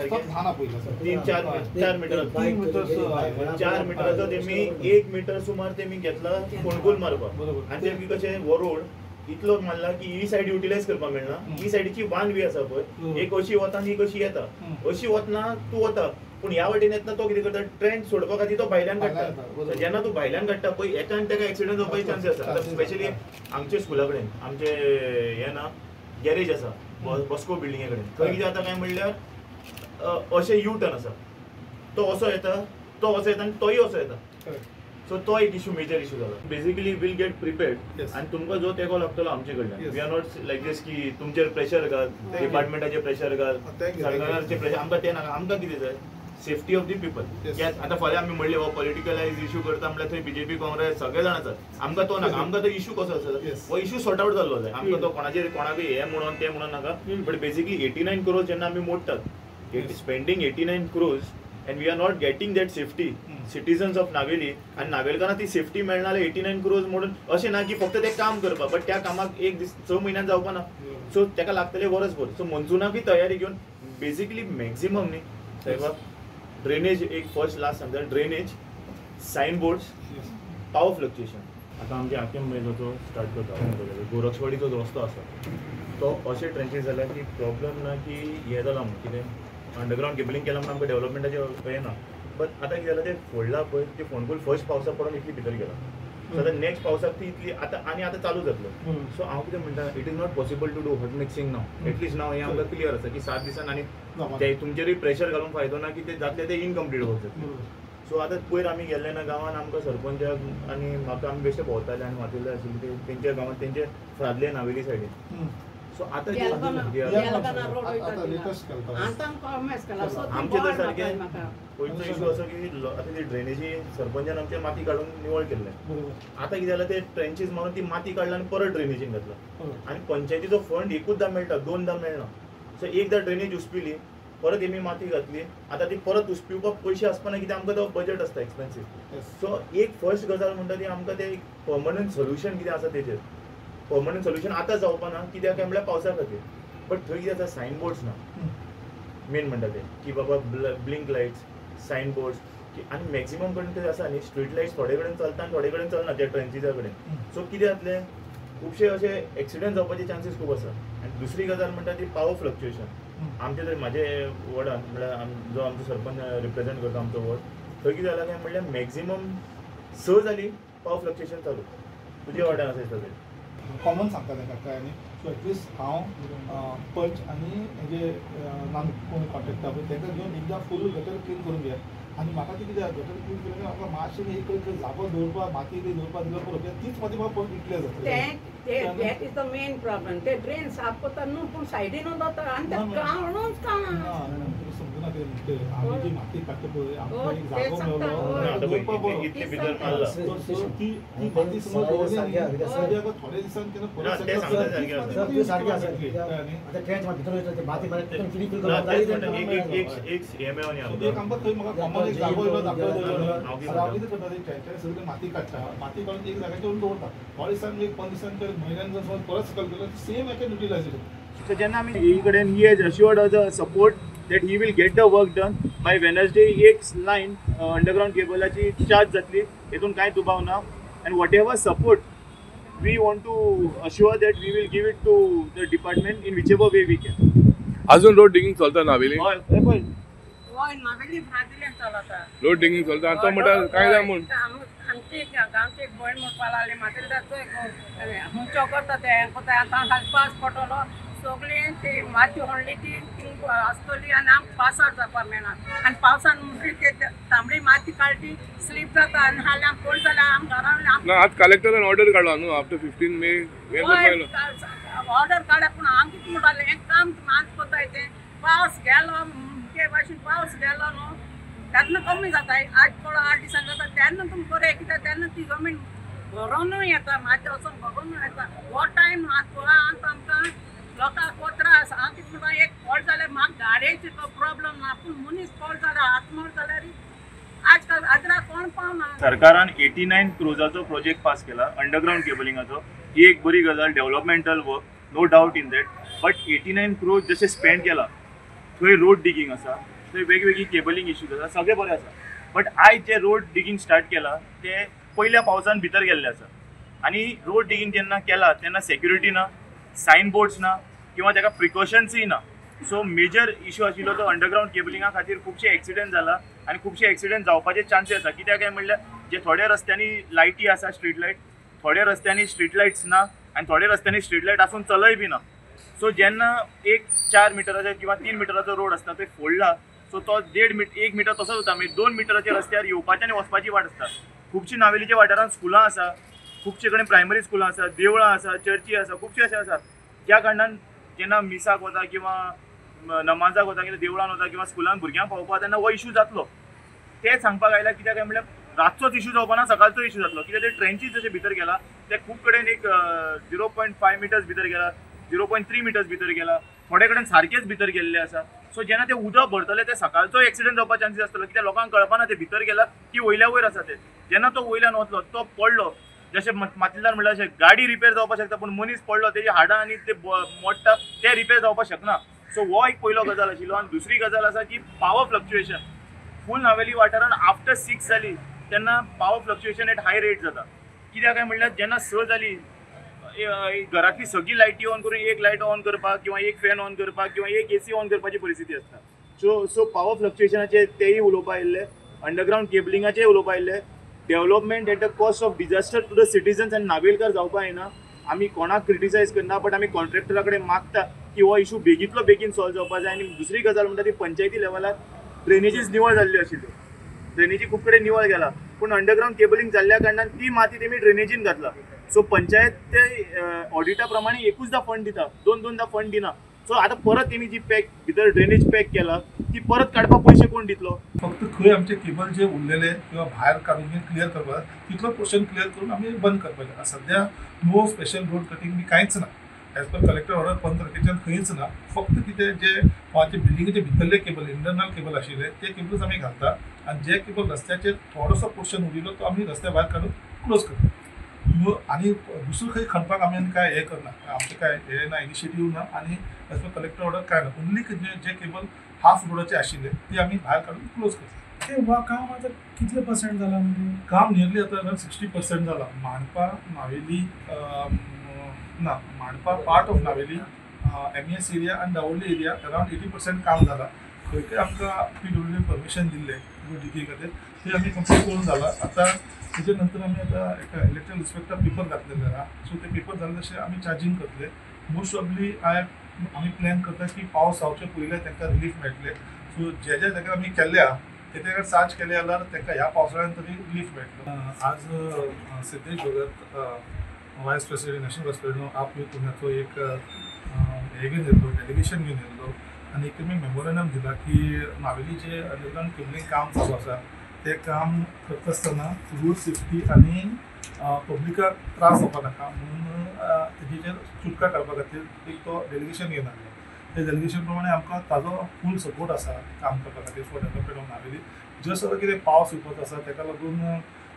सारकें 3-4 मिटर 4 मिटराचो तेमी 1 मिटर सुमार तेमी घेतला फोंडकूल मारपाक. आनी तेमी कशें हो रोड इतलो मारला की ही सायड युटिलायज करपाक मेळना. ही सायडीची वन वे आसा पळय, एक अशी वता आनी एक अशी येता. अशी वतना तूं वता पूण ह्या वाटेन येतना तो कितें करता, ट्रेन सोडपा खातीर तो भायल्यान काडटा. जेन्ना तूं भायल्यान काडटा पळय एकान ताका एक्सिडंट जावपाचे चान्सीस आसा. आतां स्पेशली आमच्या स्कुला कडेन आमचे हें ना गॅरेज आसा बॉस्को बिल्डिंगे कडेन, थंय कितें जाता काय म्हणल्यार अशें यू टर्न आसा, तो असो येता तो असो येता आनी तोय असो येता. सो तो एक इशू मेजर इशू जाला. बेसिकली will get prepared आनी तुमकां जो तेंको लागतलो आमचे कडल्यान. We are not like this की तुमचेर प्रेशर घाल, डिपार्टमेंटाचेर प्रेशर घाल, सरकाराचेर प्रेशर, आमकां तें नाका. आमकां कितें जाय, सेफ्टी ऑफ the people. आतां फाल्यां आमी म्हणलें हो पॉलिटिकलायज इशू करता म्हणल्यार थंय बीजेपी काँग्रेस सगळे जाण आसात, आमकां तो नाका. आमकां तो इशू कसो आसा हो इशू सॉर्ट आवट जाल्लो जाय. आमकां तो कोणाचेर कोणाकूय हें म्हणून तें म्हणून नाका. बट बेसिकली 89 crores जेन्ना आमी मोडटात, spending 89 crores and we are not getting that safety. Citizens of Navelim आनी नावेलकारांक ती सेफ्टी मेळना जाल्यार 89 crores म्हणून अशें ना की फक्त तें काम करपाक, बट त्या कामाक एक दीस 6 म्हयन्यान जावपा ना. सो ताका लागतलें वरसभर. सो मनसुनाकूय तयारी घेवन बेसिकली मॅक्झिमम न्ही सायबा ड्रेनेज एक फर्स्ट लास्ट सांगता, drainage, sign boards, power fluctuation. आतां आमचे आकेम बैलाचो स्टार्ट करता, गोरक्षवाडीचो जो रस्तो आसा तो अशे ट्रेंचीस जाल्या की प्रॉब्लम ना की हें जालां म्हूण कितें अंडरग्रावंड केबलिंग केलां म्हूण आमकां डेवलपमेंटाचें हें ना. बट आतां कितें जालां तें फोडलां पळय, तें फोंडकूल फर्स्ट पावसा पडून इतली भितर गेलां. सो आतां नेक्स्ट पावसाक ती इतली आतां आनी आतां चालू जातलो. सो हांव कितें म्हणटा, it is not possible to do hot mixing now. At least नाव हें आमकां क्लियर आसा की 7 दिसान आनी ते तुमचेरूय प्रेशर घालून फायदो ना की ते जातले ते इनकम्प्लीट वर्क जातले. सो आतां पयर आमी गेल्ले ना गांवान, आमकां सरपंचाक आनी म्हाका आमी बेश्टे भोंवताले आनी मातिल्ले आशिल्ले ते तेंच्या गांवांत तेंचे फ्रादले नावेली सायडीन. सो आतां आमचे तर सारकें पयलींचो इशू असो की आतां ती ड्रेनेजी सरपंचान आमचे माती काडून निवळ केल्लें. आतां कितें जालां ते ट्रेंचीस मारून ती माती काडला आनी परत ड्रेनेजीन घातला. आनी पंचायतीचो फंड एकूचदां मेळटा, 2दां मेळना. सो एकदां ड्रेनेज उसपिली, परत एमी माती घातली, आतां ती परत उसपिवपाक पयशे आसपाना कित्याक आमकां तो बजट आसता एक्सपेन्सीव. सो एक फर्स्ट गजाल म्हणटा ती आमकां तें एक पर्मनंट सोल्युशन कितें आसा तेजेर, पर्मनंट सोल्युशन आतां जावपा ना कित्याक काय म्हणल्यार पावसा खातीर. बट थंय कितें आसा सायन बोर्ड्स ना मेन म्हणटा तें की बाबा ब्लिंक लायट्स, सायन बोर्ड्स की आनी मॅक्झिमम कडेन कितें आसा न्ही स्ट्रीट लायट्स थोडे कडेन चलता आनी थोडे कडेन चलना त्या ट्रेंचिसा कडेन. सो कितें जातलें खुबशे अशे एक्सिडंट जावपाचे चान्सीस खूब आसा. आनी दुसरी गजाल म्हणटा ती पावर फ्लक्च्युएशन. आमचे थंय म्हाजे वॉर्डान म्हणल्यार जो आमचो सरपंच रिप्रेझेंट करता आमचो वॉर्ड, थंय कितें जालां काय म्हणल्यार मॅक्झिमम 6 जाली पावर फ्लक्च्युएशन चालू. तुज्या वॉर्डान आसा दिसता थंय कॉमन सांगता तांकां कळ्ळें न्ही. सो एटलिस्ट हांव पंच आनी हेजे नाम कोण कॉन्ट्रेक्टर पळय तांकां घेवन एकदां फूल गटर क्लीन करून घेया. आनी म्हाका ती कितें गटर क्लीन केलें म्हाका मातशें एक जागो दवरपाक माती दवरपाक दिल्यार पुरो, कित्याक तीच माती म्हाका परत इतलें जातलें. That is the main problem. ते ड्रेन साफ करता न्हू पूण सायडीन वता आनी ते काणूच काण. तुका समजना कितें म्हणटा, आमी जी माती काडटा पळय आमकां एक जागो मेळ्ळो दवरपाक बरो, ती माती समज दवरली न्ही थोड्या दिसांनी केन्ना परत एक आमकां थंय म्हाका कॉमन एक जागो येयलो दाखयलो. हांव कितें करता ते सगळी माती काडटा, माती काडून एक जाग्याचेर दवरता, थोड्या दिसांनी एक 15 दिसांनी म्हयन्यान जर परत सकयल केलो सेम एके युटिलायज. सो जेन्ना आमी ही कडेन he has assured us a support that he will get the work done by Wednesday. एक लायन अंडरग्रावंड केबलाची चार्ज जातली हेतून कांय दुबाव ना. And whatever support we want to assure that we will give it to the department in whichever way we can. अजून road digging चलता नावेली? हय पळय नावेली फ्रादिल्यान चलता रोड डिगिंग चलता. आतां म्हणटा कांय जाय म्हूण आमची गांवची एक भयण म्हणपाक लागली मातीलदाचो खंयचो करता ते करता. आतां खाली पावस पडटलो सगळी ती माती होडली ती आसतली आनी आमकां पासार जावपाक मेळना. आनी पावसान म्हणटरी ते तांबडी माती काडली स्लीप जाता आनी हाली आमकां कोण जाल्यार आम घरा. ना आज कलेक्टरान ऑर्डर काडलो न्हू आफ्टर 15 मे ऑर्डर काडा पूण हांव कितें म्हणटालें हें काम आज करताय तें पावस गेलो ते भाशेन पावस गेलो न्हू तेन्ना कमी जाता. आज पडो 8 दिसांनी जाता तेन्ना तुमी बरें कित्याक तेन्ना ती जमीन भरोनूय येता, माती वचोन भरोनूय येता. हो टायम आतां आमकां लोकांक त्रास. हांव कितें म्हणटा एक फॉल्ट जाल्यार म्हाका गाडयेचो तो प्रॉब्लम ना पूण मनीस फॉल्ट जाल्यार आत्महत्या जाल्यार आजकाल आजरा कोण पावना. सरकारान 89 क्रोजाचो प्रोजेक्ट पास केला अंडरग्रावंड केबलिंगाचो. ही एक बरी गजाल, developmental work, no doubt in that. But 89 crores जशें स्पेंड केला थंय रोड डिगींग आसा, थंय वेगवेगळी केबलिंग इश्यूज आसा, सगळें बरें आसा. बट आयज जे रोड डिगींग स्टार्ट केला ते पयल्या पावसान भितर गेल्ले आसा आनी रोड डिगींग जेन्ना केला तेन्ना सेक्युरिटी ना, सायन बोर्ड्स ना किंवा ताका प्रिकॉशन्सूय ना. सो मेजर इशू आशिल्लो तो अंडरग्रावंड केबलिंगा खातीर खुबशे एक्सिडंट जाला आनी खुबशे एक्सिडंट जावपाचे चान्सीस आसा. कित्याक काय म्हणल्यार जे थोड्या रस्त्यांनी लायटी आसा स्ट्रीट लायट, थोड्या रस्त्यांनी स्ट्रीट लायट्स ना आनी थोड्या रस्त्यांनी स्ट्रीट लायट आसून चलय बी ना. सो जेन्ना एक 4 मिटराचो किंवा 3 मिटराचो रोड आसता थंय फोडला, सो तो 1.5 मीटर 1 मिटर तसोच उरता, मागीर 2 मिटराच्या रस्त्यार येवपाची आनी वचपाची वाट आसता. खुबशी नावेलीच्या वाठारांत स्कुलां आसा, खुबशे कडेन प्रायमरी स्कुलां आसा, देवळां आसा, चर्ची आसा, खुबशे अशें आसा ज्या कारणान जेन्ना मिसाक वता किंवा नमाजाक वता किंवा देवळान वता किंवा स्कुलान भुरग्यांक पावोवपाक तेन्ना हो इशू जातलो. ते सांगपाक आयला कित्याक काय म्हणल्यार रातचोच इशू जावपा ना, सकाळचो इशू जातलो. कित्याक ते ट्रेंचीस जशे भितर गेला ते खूब कडेन एक 0.5 मिटर्स भितर गेला, 0.3 मिटर्स भितर गेला, थोडे कडेन सारकेच भितर गेल्ले आसा. सो जेन्ना ते उदक भरतले ते सकाळचो एक्सिडंट जावपा चान्सीस आसतलो, कित्याक लोकांक कळपाना ते भितर गेला की वयल्या वयर आसा ते. जेन्ना तो वयल्यान वतलो तो पडलो, जशें मातलेदार म्हणल्यार अशें गाडी रिपेर जावपाक शकता पूण मनीस पडलो तेजी हाडां आनी ते मोडटा ते रिपेर जावपाक शकना. सो हो एक पयलो गजाल आशिल्लो. आनी दुसरी गजाल आसा की पावर फ्लक्च्युएशन फूल नावेली वाठारान आफ्टर 6 जाली तेन्ना power fluctuation at high rate जाता. कित्याक काय म्हणल्यार जेन्ना 6 जाली घरांतली सगळी लायटी ऑन करून एक लायट ऑन करपाक किंवा एक फॅन ऑन करपाक किंवा एक एसी ऑन करपाची परिस्थिती आसता. सो पावर फ्लक्च्युएशनाचे तेय उलोवपा आयिल्ले, अंडरग्रावंड केबलिंगाचेय उलोवपा आयिल्ले, development at the cost of disaster to the citizens आनी नावेलकार जावपा येना. आमी कोणाक क्रिटिसायज करना बट आमी कॉन्ट्रॅक्टरा कडेन मागता की हो इशू बेगींतलो बेगीन सॉल्व जावपा जाय. आनी दुसरी गजाल म्हणटा ती पंचायती लेवलार ड्रेनेजीस निवळ जाल्ल्यो आशिल्ल्यो, ड्रेनेजी खूब कडेन निवळ गेला पूण अंडरग्रावंड केबलिंग जाल्ल्या कारणान ती माती तेमी ड्रेनेजीन घातला. सो पंचायत ते ऑडिटा प्रमाणे एकूचदा फंड दिता, 2-2दा फंड दिना. सो आतां परत तेमी जी पॅक भितर ड्रेनेज पॅक केला ती परत काडपाक पयशे कोण दितलो? फक्त खंय आमचे केबल जे उरलेले किंवा भायर काडून क्लियर करपाक तितलो पोर्शन क्लियर करून आमी बंद करपाचें. सद्या नो स्पेशल रोड कटिंग बी कांयच ना, एज पर कलेक्टर ऑर्डर 15 तारखेच्यान खंयच ना. फक्त कितें जे कोणाचे बिल्डिंगेचे भितरले केबल इंटरनल केबल आशिल्ले ते केबल्स आमी घालता आनी जे केबल रस्त्याचेर थोडोसो पोर्शन उरिल्लो तो आमी रस्त्या भायर काडून क्लोज करता. आनी दुसरो खंय खणपाक आमी काय हें करना, आमचें काय हें ना, इनिशिएटीव ना आनी एज पर कलेक्टर ऑर्डर काय ना. ओन्ली जे केबल हाफ रोडाचे आशिल्ले ते आमी भायर काडून क्लोज करता. ते काम आतां कितले पर्संट जाला? काम नियरली आतां 60% जाला. मांडपा नावेली ना, Mandpa part of Navelim, MES area आनी दावोली एरिया अरावंड 80% काम जाला. खंय खंय आमकां PWD permission दिल्लें रोड डिगींग खातीर ते आमी कंप्लीट करून जाला. आतां तेजे नंतर आमी आतां एका इलेक्ट्रिकल इन्स्पेक्टर पेपर घातलेले आहा, सो ते पेपर जाले तशें आमी चार्जींग करतले. मोस्ट प्रोबेबली आमी प्लॅन करता की पावस जावचे पयलीं तांकां रिलीफ मेळटलें. सो जे जे ताका आमी केल्ले आहा ते ताका चार्ज केले जाल्यार तांकां ह्या पावसाळ्यान तरी रिलीफ मेळटलो. आज Siddhesh Bhagat vice president, national vice president आप पुण्याचो एक हे घेवन येयल्लो, डेलिगेशन घेवन येयल्लो आनी एक तेमी मेमोरेंडम दिला की नावेली जे अंडरग्रावंड केबलिंग काम चालू आसा तें काम करता आसतना रोड सेफ्टी आनी पब्लिकाक त्रास जावपा नाका म्हणून तेजेर सुटका काडपा खातीर एक तो डेलिगेशन घेवन आयलो. ते डेलिगेशन प्रमाणे आमकां ताजो फूल सपोर्ट आसा काम करपा खातीर for development of Navelim. Just आतां कितें पावस येवपाचो आसा तेका लागून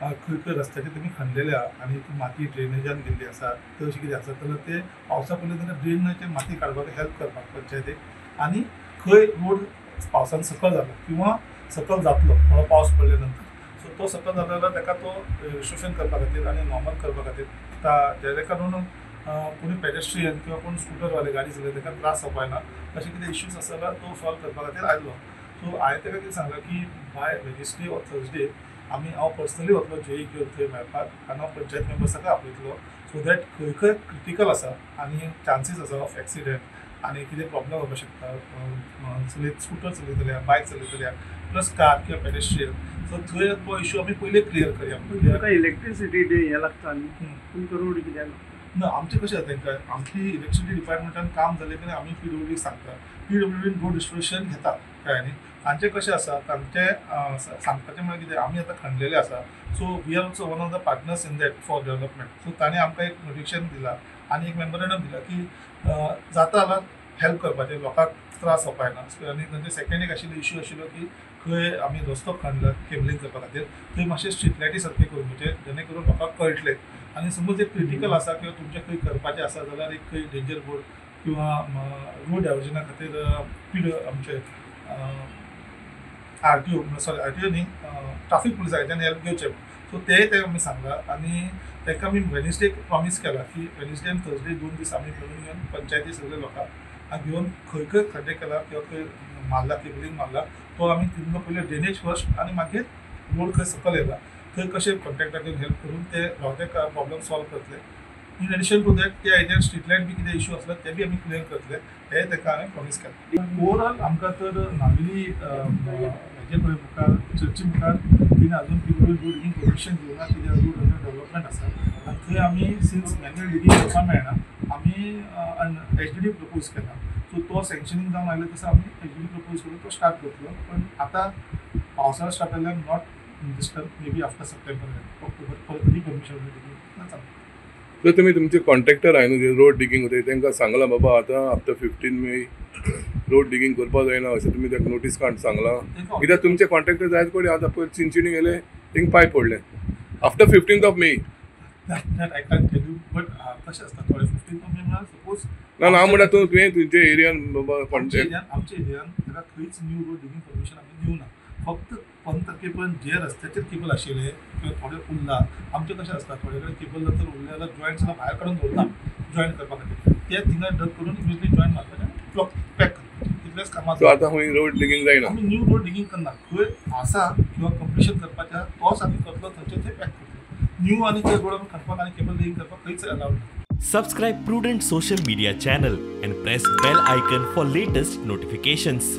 खंय खंय रस्त्याचेर तेमी खणलेले आहा आनी माती ड्रेनेजान गेल्ली आसा तशी कितें आसा जाल्यार ते पावसा पयलीं तेन्ना ड्रेनाचे माती काडपाक हेल्प करपाक पंचायतीक आनी खंय रोड पावसान सकल जाला किंवा सकल जातलो थोडो पावस पडले नंतर, सो तो सकल जालो जाल्यार ताका तो रिस्टोरेशन करपा खातीर आनी नॉर्मल करपा खातीर जेणे करून कोणी पेडेस्ट्रियन किंवा कोण स्कुटरवाले गाडी चलयता ताका त्रास जावपा जायना अशें कितें इश्यूज आसा जाल्यार तो सॉल्व करपा खातीर आयलो. सो हांवें ताका कितें सांगलां की बाय वेनसडे ऑर थर्सडे आमी हांव पर्सनली वतलो जेई घेवन थंय मेळपाक आनी हांव पंचायत मेंबर्साकय आपयतलो सो that खंय खंय क्रिटिकल आसा आनी चान्सीस आसा ऑफ एक्सिडंट आनी कितें प्रॉब्लम जावपाक शकता, स्कुटर चलयतल्या, बायक चलयतल्या, प्लस कार किंवा पेडेस्ट्रियन, सो थंय तो इशू आमी पयलीं क्लियर करया. तुमकां इलेक्ट्रिसिटी हें लागता न्ही, तुमकां रोड कित्याक ना? आमचें कशें जाता तांकां आमची इलेक्ट्रिसिटी डिपार्टमेंटान काम जालें की आमी PWD सांगता, PWD road restoration घेता कळ्ळें न्ही. तांचें कशें आसा तांचें सांगपाचें म्हळ्यार कितें आमी आतां खणलेलें आसा, so we are also one of the partners in that for development. So ताणें आमकां एक नोटिफिकेशन दिलां आनी एक मेमोरेंडम दिलां की जाता जाल्यार हेल्प करपाचें, लोकांक त्रास जावपा जायना. आनी तांचे सेकेंड एक आशिल्लो इशू आशिल्लो की खंय आमी रस्तो खणला केबलिंग करपा खातीर थंय मातशें स्ट्रीट लायटी सारकें करून घेवचें जेणे करून लोकांक कळटलें. आनी समज एक क्रिटिकल आसा किंवा तुमचें खंय करपाचें आसा जाल्यार एक खंय डेंजर बोर्ड किंवा रोड डायवर्जना खातीर पीड आमचे आरटीओ सॉरी आरटीओ न्ही ट्राफीक पुलिसा कडल्यान हेल्प घेवचें. सो ते ते आमी सांगला आनी ताका आमी वेनसडेक प्रॉमीस केला की वेनसडे आनी थर्सडे 2 दीस आमी मेळून घेवन पंचायती सगळे लोकांक घेवन खंय खंय खड्डे केला किंवा खंय मारला केबलींग मारला तो आमी तितलो पयलीं ड्रेनेज फर्स्ट आनी मागीर रोड खंय सकयल येयला थंय कशें कॉन्ट्रॅक्टराक हेल्प करून ते रावते प्रॉब्लम सॉल्व करतले. इन एडिशन टू that त्या आयडियान स्ट्रीट लायट बी कितें इशू आसलो ते बी आमी क्लियर करतले हे ताका हांवें प्रॉमीस केलां. ओवरऑल आमकां तर नावेली हेजे पळय मुखार चर्ची मुखार तिणें अजून पीडब्ल्यूडी रोड डिगींग परमिशन दिवना कित्याक रोड अंडर डेव्हलपमेंट आसा आनी थंय आमी सिन्स मॅन्युअल डिगींग करपाक मेळना आमी एचडीडी प्रपोज केला. सो तो सँक्शनींग जावन आयलो तसो आमी एचडीडी प्रपोज करून तो स्टार्ट करतलो. पण आतां पावसाळो स्टार्ट जाल्यार not in this term maybe after September October परत रिपरमिशन डिगींग चालू. सो तुमी तुमचे कॉन्ट्रॅक्टर आहाय न्हू जे रोड डिगींग वता तांकां सांगलां बाबा आतां आफ्टर 15 मे रोड डिगींग करपाक जायना अशें तुमी ताका नोटीस काडून सांगलां? कित्याक तुमचे कॉन्ट्रॅक्टर जायत कडेन आतां पयर चिंचणी गेले तांकां पांय पडले after 15 May. That I can't tell you, but कशें आसता थोडे 15 मे म्हळ्यार सपोज ना ना हांव म्हणटा तूं तुवें तुमच्या एरियान बाबा कॉन्ट्रॅक्ट आमच्या एरियान ताका खंयच न्यू रोड डिगींग परमिशन आमी दिवना. फक्त 15 तारखे पर्यंत जे रस्त्याचेर केबल आशिल्ले किंवा थोडे उरला आमचें कशें आसता थोडे कडेन केबल जर उरले जाल्यार जॉयंट जाल्यार भायर काडून दवरता जॉयंट करपा खातीर ते थिंगा डग करून इमिजिएटली जॉयंट मारपाचें आनी ब्लॉक पॅक करपाचें तितलेंच कामां. सो आतां खंय रोड डिगींग जायना आमी न्यू रोड डिगींग करना खंय आसा किंवा कंप्लिशन करपाचें आसा तोच आमी करतलो थंयचे थंय पॅक करतलो. न्यू आनी ते रोड आमी खणपाक आनी केबल डिगींग करपाक खंयच अलावड ना. Subscribe Prudent Social Media channel and press bell icon for latest notifications.